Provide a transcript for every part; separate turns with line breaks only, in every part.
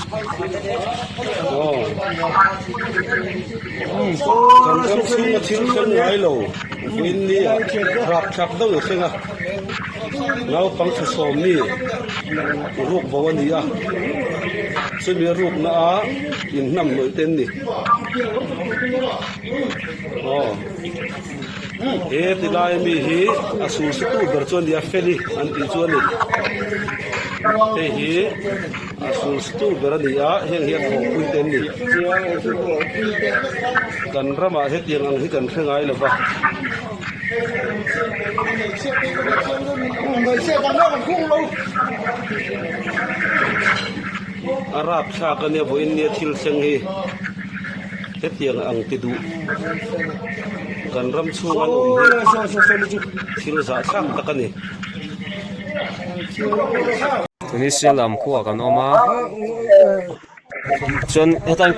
Aw kan ram chhunga thil thleng ngai lo vawiin ni ah rapthlak deuh a thleng a naupang thlasawm mi ruk bo a ni a chumi a rukna a inhnam hnawih te an ni aw he ti lai ami hi a sul su tu ber chu a ni a feli an tih chu a ni hei hi a sul su tu ber a ni a heng hi a thawhpui te an ni kan ramah hetiang ang hi kan hre ngai lo va. A rapthlak a nia vawiin nia thil thleng hi hetiang ang ti duh kan ram chhung an awm hi thil zahthlak tak a ni.
Tunisia lam khuaah kan awm a chuan hetlai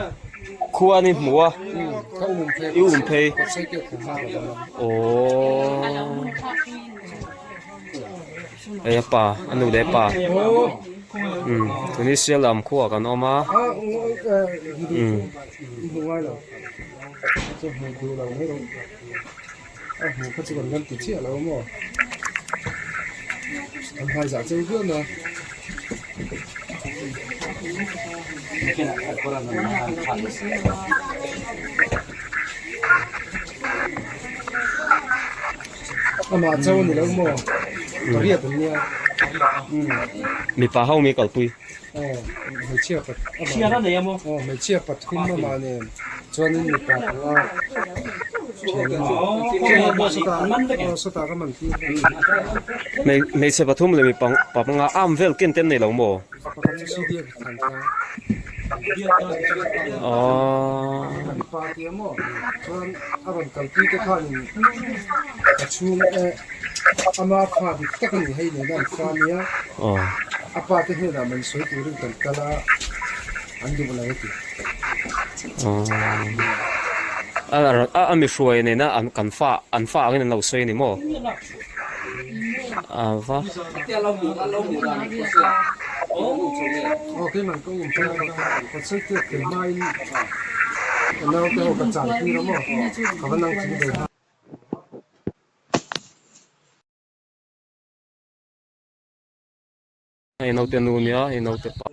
khua an inhmu a i um phei aww. Hei a pa a nu leh pa umm Tunisia lam khuaah kan awm a umm.
Amah cho ni lo maw pariat an nia
mipa ho mi kalpui
aw hmeichhia pat aw hmeichhia pathum amah nen chuanin mipa panga thian aw sawtah ka man tir
hmeichhe pathum leh mipa panga am vel ken te an nei lo maw
pakhat chu cdf thlan tlang
Aww.
Pa tia maw chuan a rawn kalpui te khanin a chhung eh ama fa dik tak a ni hei nena an fa nia a pa te hnenah man sawi turin kan kal a an duh lo a ti.
Aww. A mi hruai nena an kan fa an fa angin an lo sawi a ni maw? A va. Hei naute nu nia hei naute pa.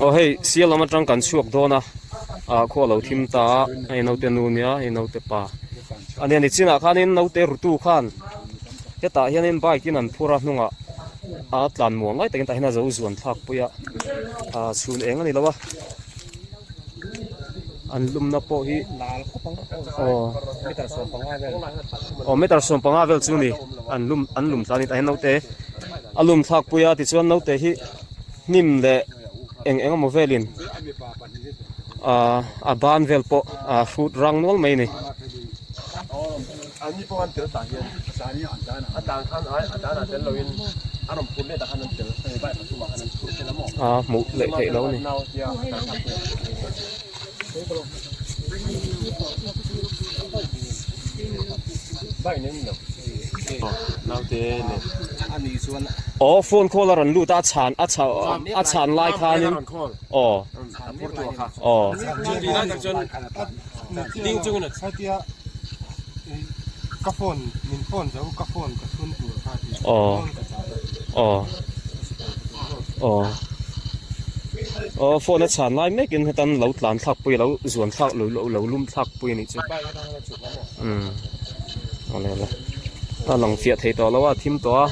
Aw hei sial lam atang kan chhuak dawn a ah khua lo thim ta a hei naute nu nia hei naute pa a nia nichinah khanin naute rutu khan hetah hianin bike in an phur a hnungah a tlan muang lai takin tah hian a zo zuan thlak pui a ah chhun eng a ni lo a. An lumna pawh hi aw aw meter 15 vel chu ni an lum an lum tlan a ni tah hian naute a lum thlak pui a tichuan naute hi hnim leh eng eng emaw velin ah a ban vel pawh a hrut rang nual mai a ni. A hmuh leh theih lo a ni. Aw phone call a rawn lut a a chhan a chhan a chhan lai khanin aw aw.
Ka phone min phone zo ka phone ka thun tur kha ti
aw aw aw aw phone a chhan lai mek in hetan lo tlan thlak pui lo zuan thlak lo lo lum thlak pui a nih chu umm awle awle a lang fiah thei tawh lo a thim tawh a.